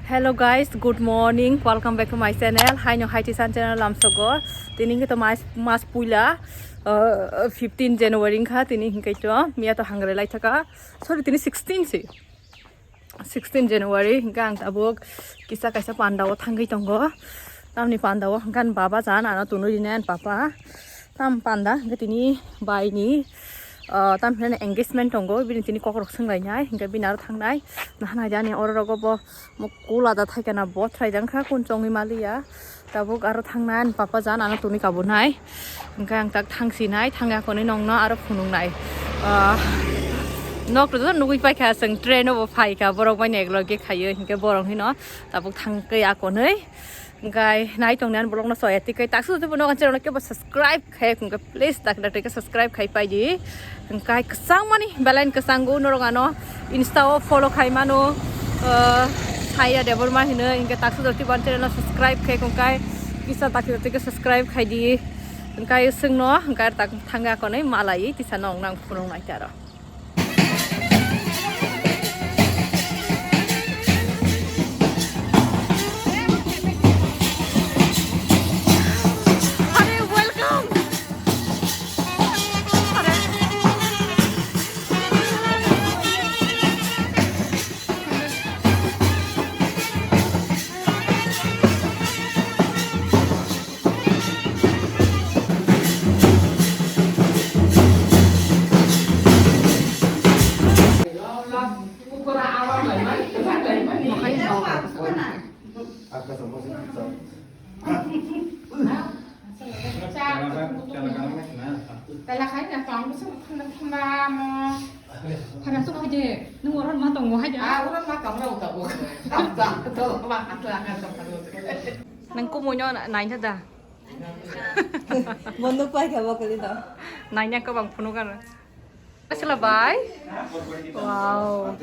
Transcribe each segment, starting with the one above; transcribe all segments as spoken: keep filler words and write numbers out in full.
Hello guys, good morning, welcome back to my channel. Haino Haitisan channel lamsogo. Tini hingke to mas, mas puila, uh, fifteen January wngkha. Tini hingke to miya to hangre lai thaka. Sorry, tini sixteen si. Sixteen January hingke ang tabuk kisa kaisa panda o thangwi tongo. Tamni panda o hingke ani baba jan ano tunui rinai ani papa. Tam panda hingke tini bai ni, ah, tam hinani engagement tongo, bini tini kokrok swnglai nai, hingke bini aro thangnai. Nahanai de ani oro rogo bo mokula da thaikhe na bo thrai jang kha kun chongwi maliya. Tabuk aro thangnai ani papa jan ano tunui kabunai. Hingke ang tak thangsinai, thangya konwi nongno aro phunuknai. Ah, nok rwjak nugui paikha, chwng train o bo phaikha, borok bai ni eklogi khaio, hingke borok hino tabuk thangkhe akonwi. Hingke nai tongni ani vlog no soya tikhe taksu tongwi no channel no kebo subscribe khai hingke please tak tak ke subscribe khai pai di. Hingke kwchang mani belain kwchang go norok ano Insta o follow khai mano, uh, Saya Debbarma hino hingke taksu doti ban channel no subscribe khai hingke kisa taksu doti ke subscribe khai di. Hingke swng no hingke tak thangya konwi malai tisa nong nang phunuknai taro. Are, welcome. Are. Tala khai na tong bwswk thanda thanda mo. Phara sok hai de, nwng oro ma tongo hai de. Ah, oro ma tong rok tabuk. Tam tam to ma atla ka sok ka sok. Nwng kumui no naina da? Mondok pai kha bo kali da. Naina ko bang phunuk ano. Asla bai. Wow.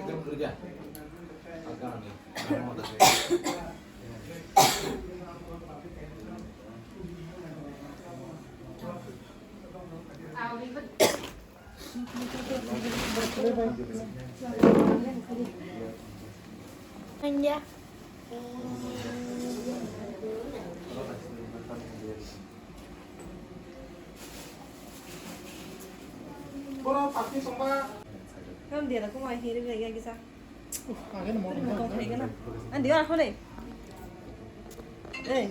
Kam dia aku mai hiri bela ya kisa. Andi ya khone. Eh.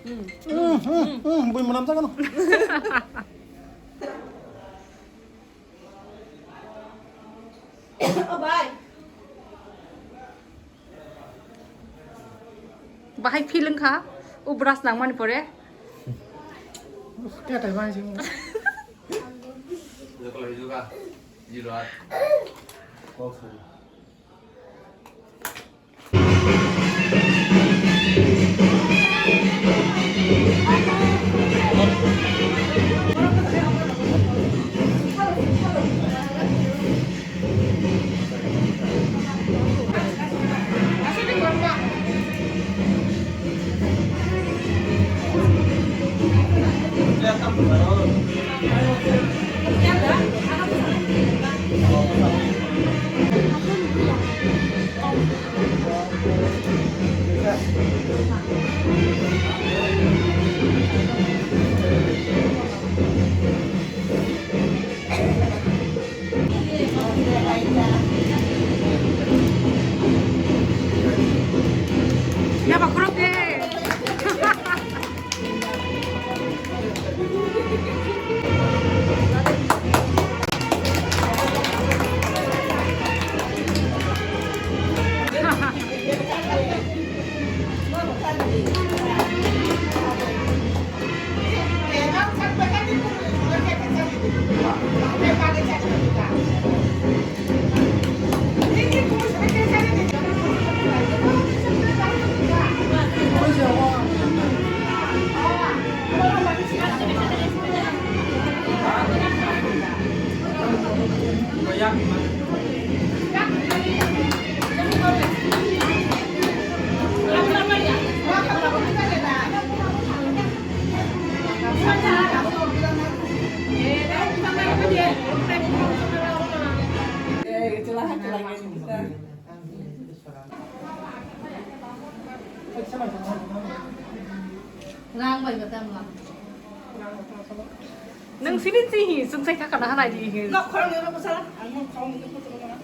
Hmm. Hmm, hmm, hmm, bui manam jaga no. Oh, bye. Bahai feel wngkha, o brush nangmani pore. Kya tai bahai sing. Ya, bakurok de. Rang bai ba tam la. Nang sini sih, sungsai kakak dah halai di. Nok khorang ni rok sala, ang nok khorang ni rok sala.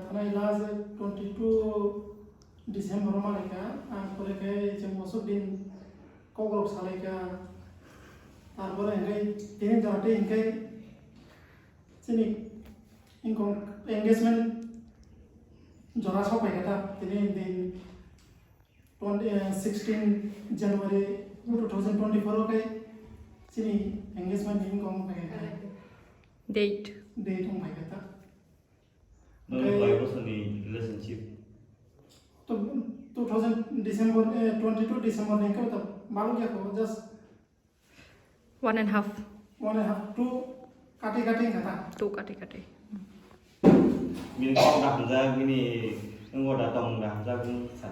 Thanai last twenty two December o malaikha, ang pore khe chwng bosok din kokrok salaikha. Tarpore hwnkhe tini jora tei hwnkhe chini engagement jora sokphaikha ta, tini din twenty, eh, sixteen January two thousand twenty-four o khe chini engagement ni wngkha wngphaikha. Date. Date wngphaikha ta. Nokni koi bosorni relationship? To two thousand December, eh, twenty-two December ni khe to balok ya ko, just one and half. One and half, two kati kati kata. Two kati kati. Bini kok da hamjak, bini wngbo da tong da hamjak, bini sa.